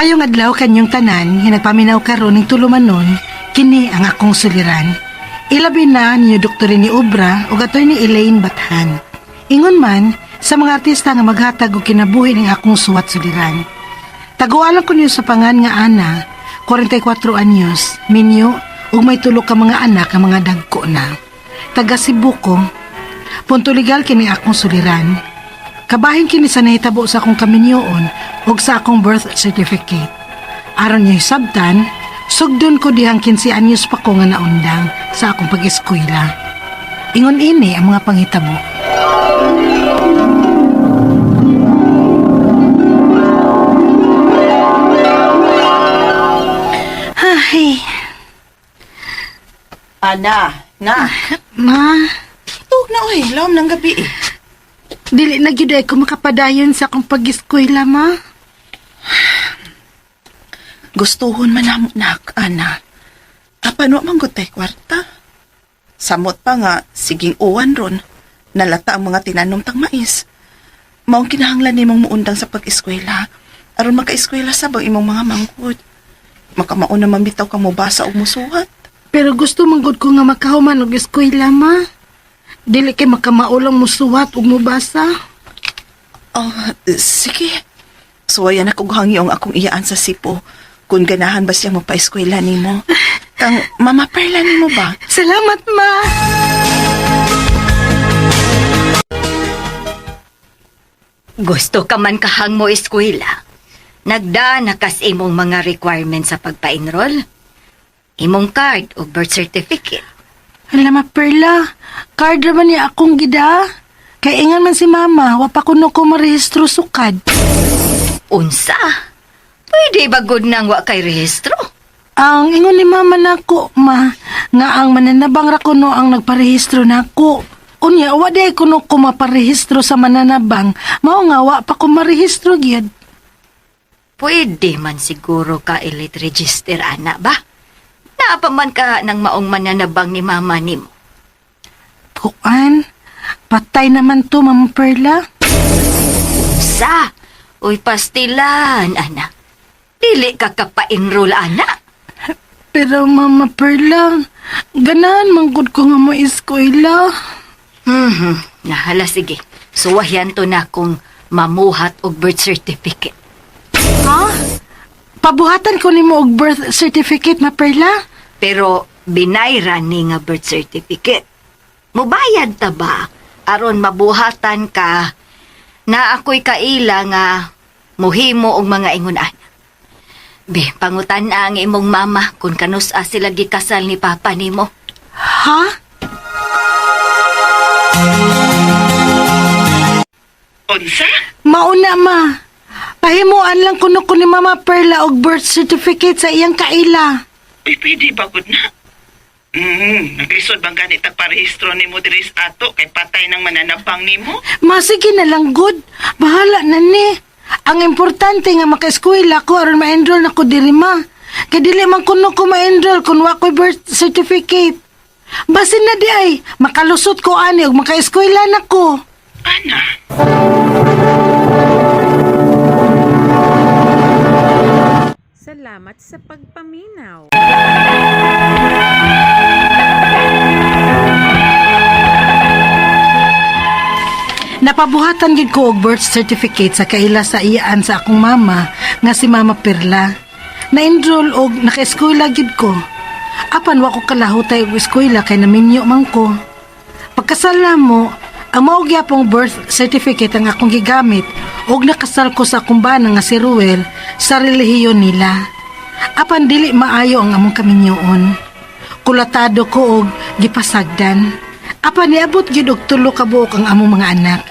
Maayong adlaw kanyong tanan, nga nagpaminaw karon ning tulumanon, kini ang akong suliran. Ilabi na niyo Dr. ni Obra ug Attorney Elaine Bathan. Ingon man sa mga artista nga maghatag og kinabuhi ning akong suwat suliran. Tagualan ko niyo sa pangan nga Ana, 44 anyos, minyo ug may tulo ka mga anak nga mga dagko na. Taga Cebu ko. Punto legal kini akong suliran. Kabahin kini sa nahitabo sa akong kaminyoon ug sa akong birth certificate. Aron niyo hisabtan, sugdon ko dihang 15 anyos pa ko nga naundang sa akong pag-eskwela. Ingon ini ang mga panghitabo. Ay, Ana, na. Ma, Tuog na oy, lawom ng gabi eh. dili na gyud ay ko makapadayon sa akong pag-eskwela, ma. Gustuhon man namo nak, Ana. Apan wa man gud tay kwarta. Samot pa nga siging uwan ron. Nalata ang mga tinanom tang mais. Maong kinahanglan nimong muundang sa pag-eskwela. Aron makaeskwela sa bang imong mga manghud. Makamaon naman bitaw kang mobasa og musuhat. Pero gusto man gud ko nga makahuman og eskwela, ma. Dili kay makamaulang musuwat ug mubasa. Oh, sige. Suwayan ako hangyo ang akong iyaan sa sipo. Kung ganahan ba siya magpa-eskwela nimo? Kang Mama Perla nimo ba? Salamat, ma. Gusto ka man kahang mo eskwela. Nagdaan na kas imong mga requirements sa pagpa-enroll. Imong card o birth certificate. Hala, ma Perla. Card raman niya akong gida. Kay ingan man si mama, wa pa kuno ko marehistro sukad. Unsa? Pwede ba good nang wa kay rehistro? Ang ingon ni mama nako, ma, nga ang mananabang ra kuno ang nagparehistro nako. Unya, wa day kuno ko maparehistro sa mananabang. Mao nga wa pa ko marehistro gyud. Pwede man siguro ka elite register, ana ba? Naa pa man ka ng maong mananabang ni mama nimo. Kuan, patay naman to, Mama Perla. Sa? Uy, pastilan, ana. Dili ka kapa-enroll, ana. Pero Mama Perla, ganahan man gud ko nga mo eskwela. Nahala, sige. Suwayan to na kung mamuhat og birth certificate. Ha? Pabuhatan ko nimo og birth certificate, Ma Perla? Pero binayra ni nga birth certificate. Mubayad ta ba? Aron mabuhatan ka na ako'y kaila nga muhimo og mga ingon ana. Be, pangutan ang imong mama kung kanus-a sila gikasal ni papa nimo. Ha? Unsa? Mauna, ma. Pahimuan lang kuno ko ni Mama Perla og birth certificate sa iyang kaila. Uy, pwede ba gud na? Naglisod bang ganit ang parehistro nimo diri sa ato kay patay ng mananabang nimo? Ma, sige na lang, good. Bahala na ni. Ang importante nga makaeskwela ko aron ma-enroll na ko diri, ma. Kay dili man kuno ko ma-enroll kung wa ko'y birth certificate. Basin na di ay, makalusot ko ani og makaeskwela na ko. Ana, Salamat sa pagpaminaw. Napabuhatan gid ko og birth certificate sa kaila sa iyaan sa akong mama nga si Mama Perla. Na-enroll og naka-eskwela gid ko. Apan wa ko kalahutay og eskwela kay naminyo man ko. Pagkasal mo, ang mao gyapong birth certificate ang akong gigamit og nakasal ko sa akong bana nga si Ruel sa relihiyon nila. Apan dili maayo ang among kaminyoon. Kulatado ko og gipasagdan. Apan niabot gyud og tulo ka buok ang among mga anak.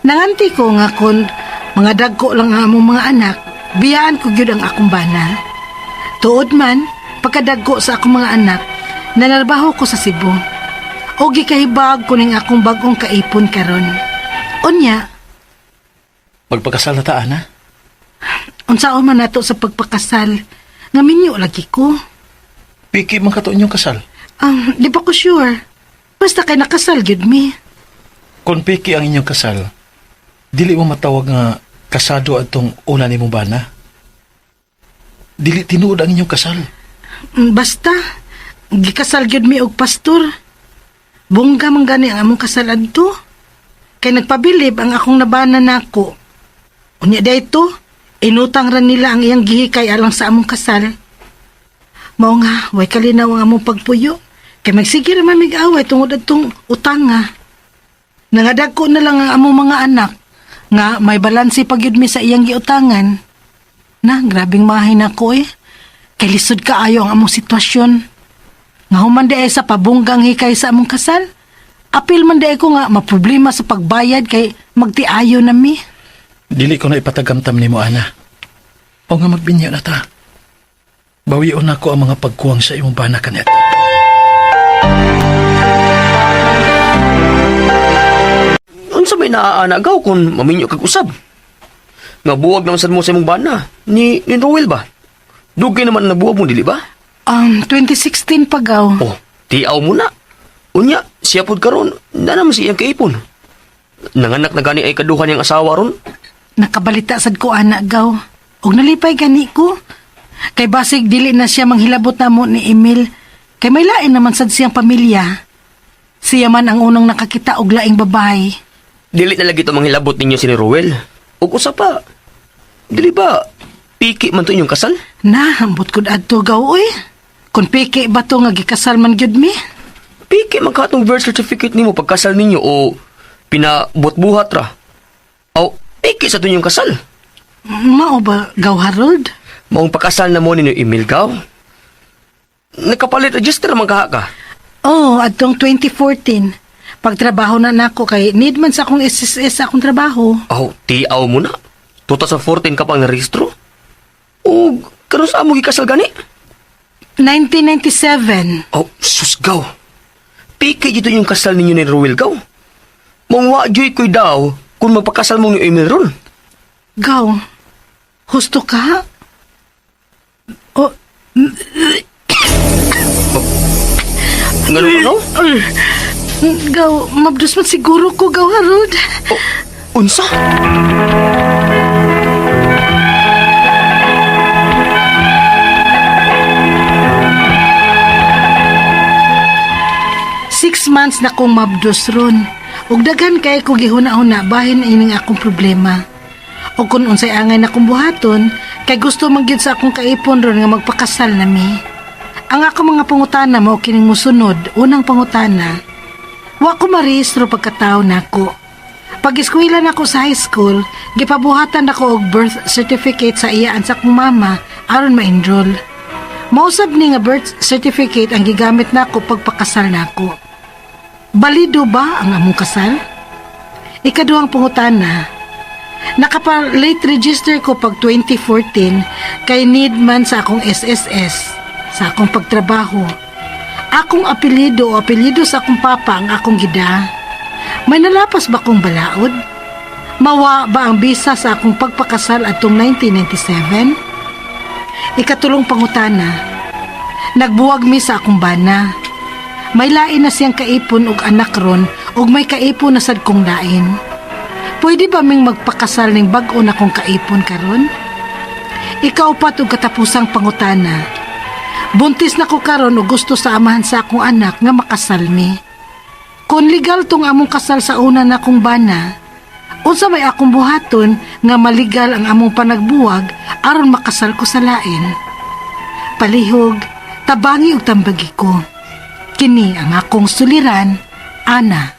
Nanganti ko nga kon mga dagko lang ang among mga anak, biyaan ko gyud ang akong bana. Tuod man, pagkadagko sa akong mga anak, nanarbaho ko sa Cebu. O gikahibag ko ning akong bagong kaipon karon. Unya, Magpakasal na ta, Ana. unsaon man nato sa pagpakasal, nga minyo lagi ko. Piki man kato inyong kasal. Di pa ko sure. Basta kay nakasal gyud mi. Kung piki ang inyong kasal, dili mo matawag nga kasado atong una nimo bana. Dili tinuod ang inyong kasal. Basta, gikasal gyud mi og pastor. Bongga man gani ang among kasal adto. Kay nagpabilib ang akong nabana nako. Unya dayto, inutang ra nila ang iyang gihikay alang sa among kasal. Mao nga, way kalinaw ang among pagpuyo. Kay magsige ra man mig away tungod adtong utang nga. Nangadagko na lang ang among mga anak nga may balanse pa gyud mi sa iyang giutangan. Na, grabing mahay na ko eh. Kay lisod kaayo ang among sitwasyon. Nga human di ay sa pabunggang hikay sa among kasal. Apil man di ay ko nga maproblema sa pagbayad kay magtiayo na mi. Dili ko na ipatagamtam nimo, Ana. O nga magbinyo na ta. Bawion nako ang mga pagkuwang sa imong bana kanet. Unsa may naaana gaw kung maminyo kag usab? Nga buwag naman sad mo sa imong bana ni Noel ba? Dugay naman nabuwag mo dili ba? 2016 pa gaw. Oh, tiaw mo na. Unya, siya pod karon, na naman si iyang kaipon. Nanganak na gani ay kaduha niyang asawa ron. Nakabalita sad ko ana gaw. Og nalipay gani ko. Kay basig dili na siya manghilabot namo ni Emil. Kay may lain naman sad siyang pamilya. Siya man ang unang nakakita og laing babae. Dili na lagi to manghilabot ninyo si ni Ruel. Ug usa pa. Dili ba piki man to inyong kasal? Na, ambot kod adto gaw oy. Kun piki ba to nga gikasal man gyud mi? Piki man ka atong birth certificate nimo pagkasal ninyo o pinabot-buhat ra. Aw, piki sa to inyong kasal. Mao ba gaw Harold? Maong pakasal na mo ninyo Emil gaw. Nakapalit register man kaha ka. Oh, adtong 2014. Pagtrabaho na nako kay need man sa akong SSS sa akong trabaho. Aw, tiaw mo na. 2014 ka pang narehistro. O, karon sa amo gikasal gani? 1997. Oh, susgaw. Piki dito yung kasal ninyo ni Ruel gaw. Mong wa joy ko'y daw kung magpakasal mo ni Emil ron. Gaw, husto ka? Oh, Ngano ka gaw? gaw, mabdos man siguro ko, gaw Harold. Oh, unsa? 6 months na kong mabdos ron. Ug daghan kay ko gihuna-huna bahin ining akong problema. O kung unsay angay na kong buhaton, kay gusto man gyud sa akong kaipon ron nga magpakasal na mi. Ang ako mga pangutana mao kining musunod, unang pangutana. Wa ko marehistro pagkatao nako. Pag eskwela nako sa high school, gipabuhatan nako og birth certificate sa iyaan sa akong mama aron ma-enroll. Mausab ni nga birth certificate ang gigamit nako pagpakasal nako. Balido ba ang among kasal? Ikaduhang pangutana, nakapa-late register ko pag 2014 kay need man sa akong SSS, sa akong pagtrabaho. Akong apelyido o apelyido sa akong papa ang akong gida. May nalapas ba kong balaod? Mawa ba ang bisa sa akong pagpakasal atong 1997? Ikatulong pangutana, nagbuwag mi sa akong bana. May lain na siyang kaipon og anak ron og may kaipon na sad kong lain. Pwede ba ming magpakasal ning bag-o na kong kaipon karon? Ikaupat og katapusang pangutana. Buntis na ko karon og gusto sa amahan sa akong anak nga makasal mi. Kung legal tong among kasal sa una na kong bana, unsa may akong buhaton nga maligal ang among panagbuwag aron makasal ko sa lain? Palihog, tabangi og tambagi ko. Kini ang akong suliran, Ana.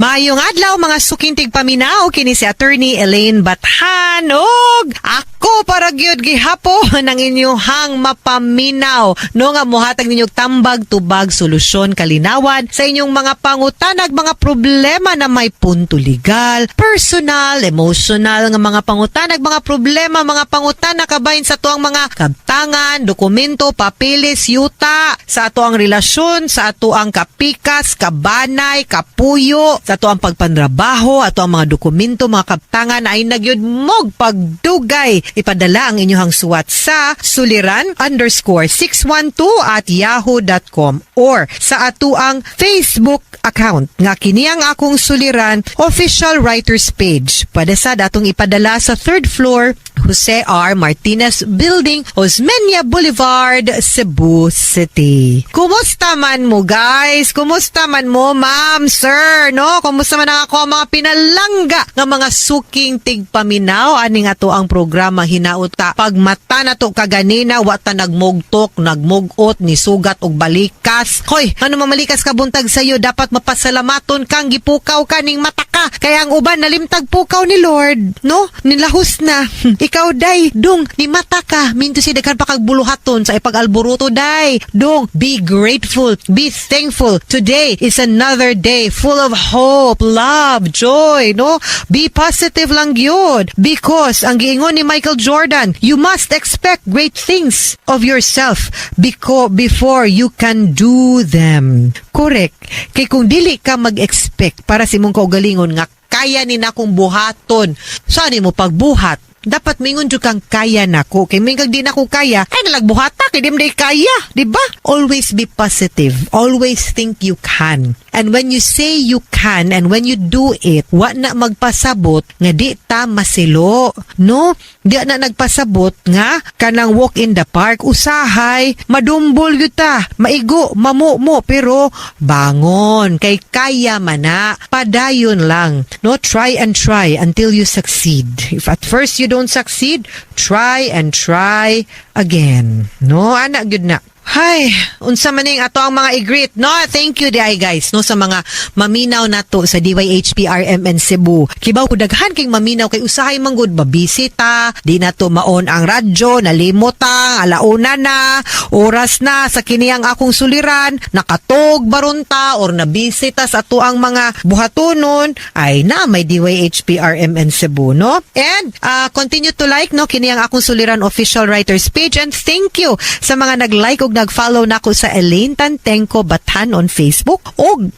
Maayong adlaw mga suking tigpaminaw, kini si Attorney Elaine Bathan og ako para gyud gihapon ang inyong mapaminaw no nga mohatag ninyo tambag, tubag, solusyon, kalinawan sa inyong mga pangutanag, mga problema na may punto legal, personal, emotional nga mga pangutanag, mga problema, mga pangutana kabahin sa atuang mga kabtangan, dokumento, papeles, yuta, sa atuang relasyon, sa atuang kapikas, kabanay, kapuyo, sa atuang pagpanrabaho, ato ang mga dokumento, mga kabtangan ay nagyud mog pagdugay. Ipadala ang inyong suwat sa suliran_612@yahoo.com or sa atuang Facebook account nga kini ang Akong Suliran official writers page. Pwede sad atong ipadala sa third floor, Jose R. Martinez Building, Osmeña Boulevard, Cebu City. Kumusta man mo, guys? Kumusta man mo, ma'am, sir? No? Kumusta man ang ako mga pinalangga nga mga suking tigpaminaw aning ato ang programa Hinauta? Pagmata na to kaganina, wa ta nagmugtok, nagmugot, ni sugat og balikas. Hoy, ano mamalikas ka buntag sayo, dapat mapasalamaton kang gipukaw ka ning mata ka. Kaya ang uban nalimtag pukaw ni Lord, no? Nilahos na. Ikaw day, dong, ni mata ka. Minto si daghan pa kag buluhaton sa ipag-alboruto day. Dong, be grateful, be thankful. Today is another day full of hope, love, joy, no? Be positive lang yun. Because ang giingon ni Michael Jordan, "You must expect great things of yourself because before you can do them." Correct. Kay kung dili ka mag-expect para sa imong kaugalingon nga kaya ni nakong buhaton, saan mo pagbuhat? Dapat mingon jud kang kaya nako. Kay mingon di nako kaya, ay nalagbuhata kay di mo day kaya, di ba? Always be positive. Always think you can. And when you say you can and when you do it, wa na magpasabot nga di ta masilo. No? Di na nagpasabot nga kanang walk in the park. Usahay, madumbol gyud ta, maigo, mamumo, pero bangon kay kaya man na. Padayon lang. No, try and try until you succeed. If at first you don't succeed, try and try again. No, ana gyud na. Hay, unsa man ning ato ang mga i-greet, no? Thank you diay, guys, no, sa mga maminaw nato sa DYHPRMN Cebu. Kibaw ko daghan kay maminaw kay usahay man gud mabisita, di nato maon ang radyo, nalimot ta, alauna na, oras na sa kiniyang akong suliran, nakatog baron ta or nabisita sa ato ang mga buhatonon ay na may DYHPRMN Cebu, no? And continue to like, no, kiniyang akong suliran official writers page, and thank you sa mga nag-like ug nag-follow nako sa Elaine Tantengco Bathan on Facebook ug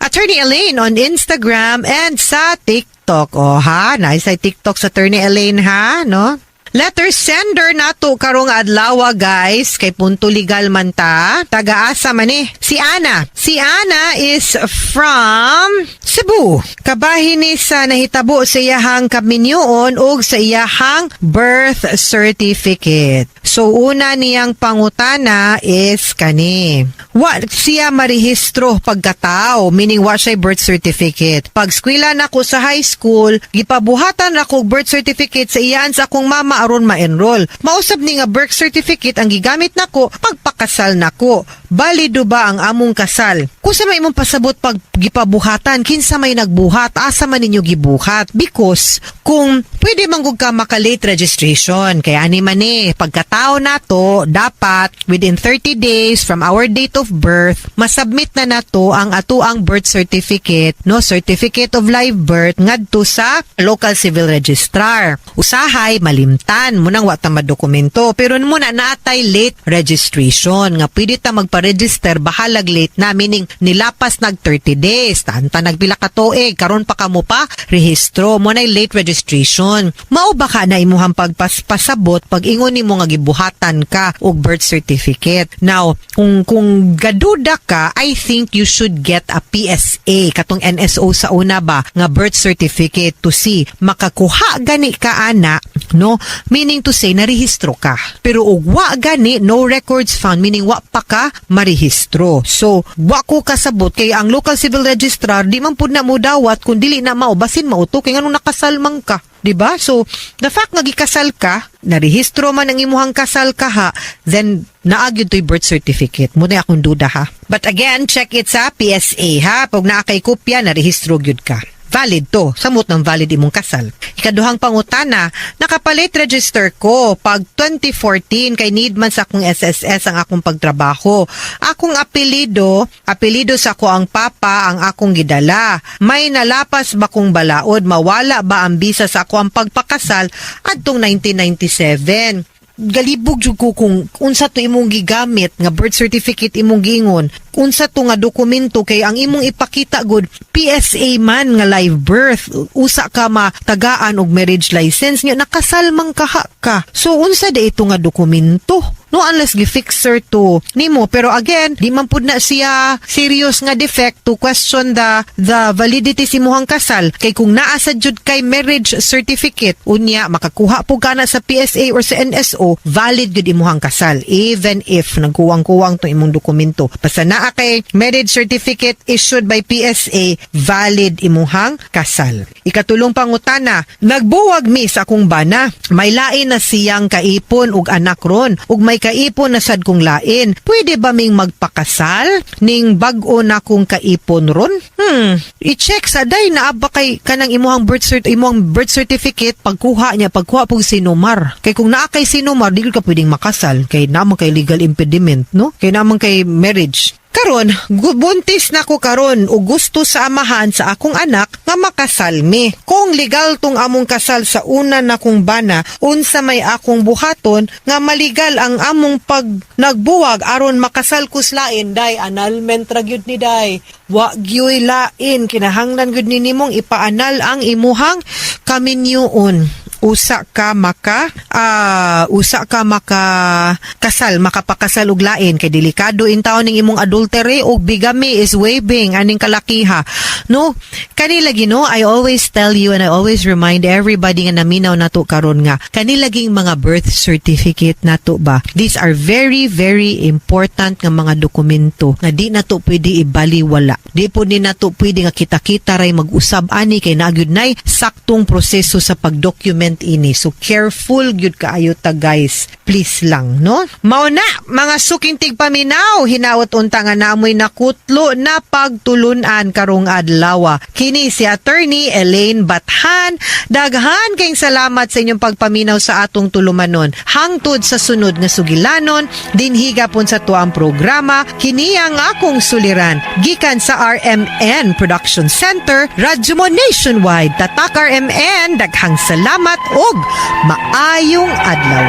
Attorney Elaine on Instagram and sa TikTok. Oh ha, nice sa TikTok sa Attorney Elaine ha, no? Letter sender nato karong adlaw, guys, kay punto legal man ta. Taga-asa man ni? Si Ana. Si Ana is from Cebu. Kabahin ni sa nahitabo sa iyahang kaminyoon ug sa iyahang birth certificate. So una niyang pangutana is kani. Wa siya marehistro pagkatao, meaning wa siya birth certificate. Pag eskwela nako sa high school, gipabuhatan nako birth certificate sa iyaan sa akong mama aron ma-enroll. Mausab ni nga birth certificate ang gigamit nako pagpakasal nako. Balido ba ang among kasal? Kung sa may imong pasabot pag gipabuhatan, kinsa may nagbuhat, asa man ninyo gibuhat? Because kung pwede man gud ka maka-late registration, kaya ani man eh, pagkatao nato, dapat within 30 days from our date of birth, masubmit na nato ang ato ang birth certificate, no, certificate of live birth ngadto sa local civil registrar. Usahay malimtan mo nang wa ta madokumento, pero muna naatay late registration nga pwede ta magpa-register bahalag late na, meaning nilapas nag 30 days, tanta nagpila ka tuig karon pa kamo pa rehistro mo na late registration. Mao ba ka na imuhang pagpaspasabot pag ingon nimo nga gibuhatan ka og birth certificate? Now, kung gaduda ka, I think you should get a PSA, katong NSO sa una ba nga birth certificate, to see makakuha gani ka ana, no? Meaning to say narehistro ka, pero og wa gani, no records found, meaning wa pa ka marehistro. So wa ko kasabot kay ang local civil registrar di man pud na mo dawat kung dili na mao, basin mao to kay nganong nakasal man ka. 'Di ba? So, the fact nga gikasal ka, narehistro man ang imuhang kasal ka ha, then naa gyud to'y birth certificate. Muna akong duda ha. But again, check it sa PSA ha. Pag naa kay kopya, narehistro gyud ka. Valid to. Samot ng valid imong kasal. Ikaduhang pangutana, nakapalit register ko pag 2014 kay need man sa akong SSS ang akong pagtrabaho. Akong apelido, apelido sa ako ang papa ang akong gidala. May nalapas ba kong balaod? Mawala ba ang bisa sa ako ang pagpakasal adtong 1997? Galibog jud ko kung unsa to imong gigamit nga birth certificate imong giingon, unsa to nga dokumento, kay ang imong ipakita gud PSA man nga live birth, usa ka matagaan og marriage license nga nakasal man kaha ka. So unsa di ito nga dokumento? No, unless gi-fixer to nimo. Pero again, di man pud na siya serious nga defect to question the validity sa imuhang kasal. Kay kung naa sa jud kay marriage certificate, unya makakuha po ka na sa PSA or sa NSO, valid gyud imuhang kasal even if nagkuwang-kuwang tong imong dokumento. Basta naa kay marriage certificate issued by PSA, valid imuhang kasal. Ikatulong pangutana, nagbuwag mi sa akong bana. May lain na siyang kaipon ug anak ron, ug may kaipon na sad kong lain. Pwede ba ming magpakasal ning bag-o na kong kaipon ron? I-check sa day naa ba kay kanang imuhang birth certificate pagkuha niya, pagkuha pug CENOMAR. Kay kung naa kay CENOMAR, di ka pwedeng makasal kay naa man kay legal impediment, no? Kay naa man kay marriage. Karon, buntis na ko karon ug gusto sa amahan sa akong anak nga makasal mi. Kung legal tong among kasal sa una na kong bana, unsa may akong buhaton nga maligal ang among pag nagbuwag aron makasal kus lain? Day, annulment ra gyud ni, day. Wa gyuy lain, kinahanglan gyud ni nimong ipa-annul ang imuhang kaminyuon. Usa ka maka kasal, makapakasal og lain kay delikado in taon ning imong adultery og bigamy is waving aning kalakiha, no? Kani lagi, no, I always tell you and I always remind everybody nga naminaw nato karon nga kani laging mga birth certificate nato ba, these are very, very important nga mga dokumento nga di nato pwede ibaliwala. Di po ni nato pwede nga kita-kita ray mag-usab ani kay naa gyud nay saktong proseso sa pag-document ini. So careful gyud kaayo ta, guys, please lang, no? Mao na, mga suking tigpaminaw, hinaot unta nga namoy nakutlo na pagtulunan karong adlaw. Kini si Attorney Elaine Bathan. Daghan kayong salamat sa inyong pagpaminaw sa atong tulumanon. Hangtod sa sunod nga sugilanon, dinhi gapon sa tuang programa, kini ang akong suliran. Gikan sa RMN Production Center, Radyo Mo Nationwide, Tatak RMN, daghang salamat og maayong adlaw.